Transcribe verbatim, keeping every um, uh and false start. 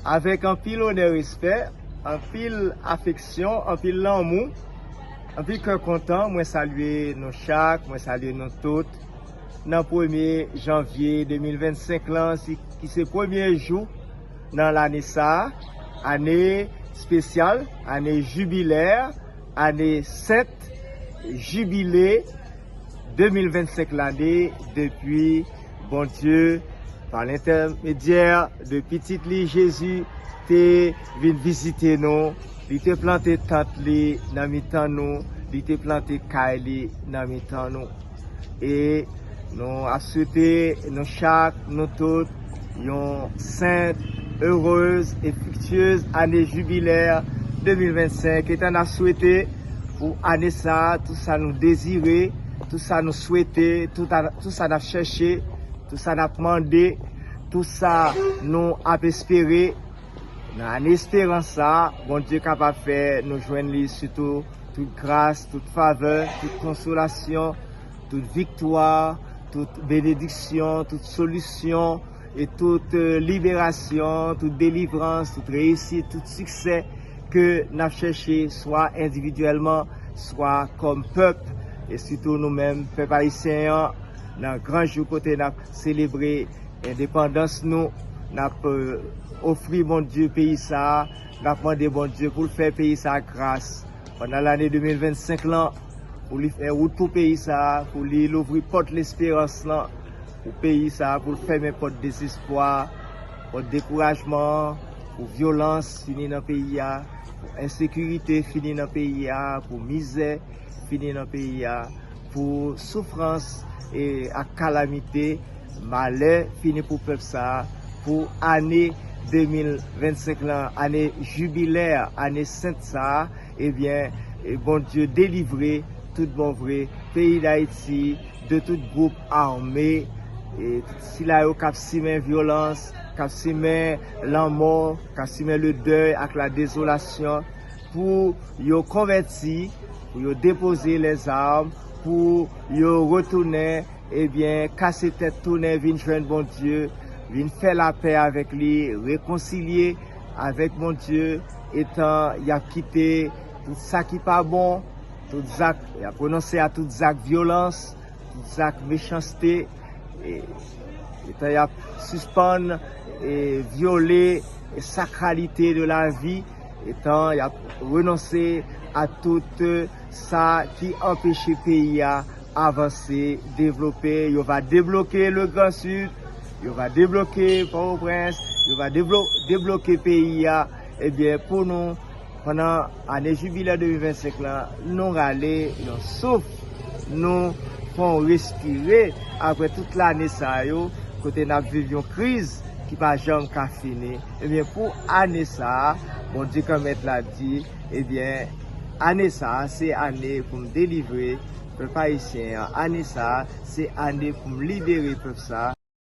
Avèk anpil onè, respè, anpil afeksyon, anpil lanmou, anpil kè kontan, mwen salye nou chak, mwen salye nou tout. Nan premye janvye de mil vennsenk lan, si, ki se premye jou nan lane sa a, ane espesyal, ane jibilè, ane sent, jibile de mil vennsenk lane depi Bondye, pa lentèmedyè de Pitit li Jezi, te vin vizite nou, li te plante tant li nan mitan nou, li te plante kay li nan mitan nou. E nou ap swete nou chak, nou tout, yon sent, erez e friktyez ane jibilè de mil vennsenk. Etan n ap swete pou ane sa a, tout sa nou dezire, tout sa nou swete, tout, a, tout sa n ap chèche, tout sa n ap mande, tout sa nou ap espere, nan ane esperans sa a, Bondye kapab fè nou jwenn li, sitou tout gras, tout favè, tout konsolasyon, tout viktwa, tout benediksyon, tout solisyon, e tout, euh, liberasyon, tout delivrans, tout reyisit, tout siksè ke n ap chèche, swa endividyèlman, swa kòm pèp, e sitou nou menm, pèp ayisyen an, nan gran jou kote n ap selebre endepandans nou, n ap, euh, ofri Bondye peyi sa a, n ap mande Bondye pou l fè peyi sa a gras. Pandan lane de mil vennsenk lan, pou li fè wout pou peyi sa a, pou li louvri pòt lesperans lan pou peyi sa a, pou l fèmen pòt dezespwa, pòt dekourajman, pou vyolans fini nan peyi a, pou ensekirite fini nan peyi a, pou mizè fini nan peyi a, pou soufrans e ak kalamite, malè fini pou pèp sa a, pou ane de mil vennsenk lan, ane jibilè, ane sent sa a, ebyen, e Bondye delivre tout bon vre peyi Dayiti de tout gwoup ame, e sila yo k ap simen vyolans, k ap simen lanmò, k ap simen le dèy ak la dezolasyon, pou yo konvèti, pou yo depoze lèzam, pou yo retounen, ebyen, kase tèt tounen, vin jwenn Bondye, vin fè lapè avèk li, rekonsilye avèk Bondye, etan y ap kite tout sa ki pa bon, tout zak, y ap renonse a tout zak vyolans, tout zak mechanste, e, etan y ap sispann, e, vyole, e, sakralite de lavi, etan y ap renonse a tout, e, sa ki anpeche peyi a avanse, devlope. Yo va debloke le Gran Sid, yo va debloke Pòtoprens, yo va devlo-, debloke peyi a. Ebyen, pou nou, pandan ane jibilè de mil vennsenk lan, nou rale yon souf, nou fè yon respire apre tout lane sa yo, kote n ap viv yon kriz ki pa janm ka fini. Ebyen, pou ane sa a, Bondye Granmèt la di, ebyen, ane sa a, se ane pou m delivre pèp ayisyen an. Ane sa a, se ane pou m libere pèp sa a.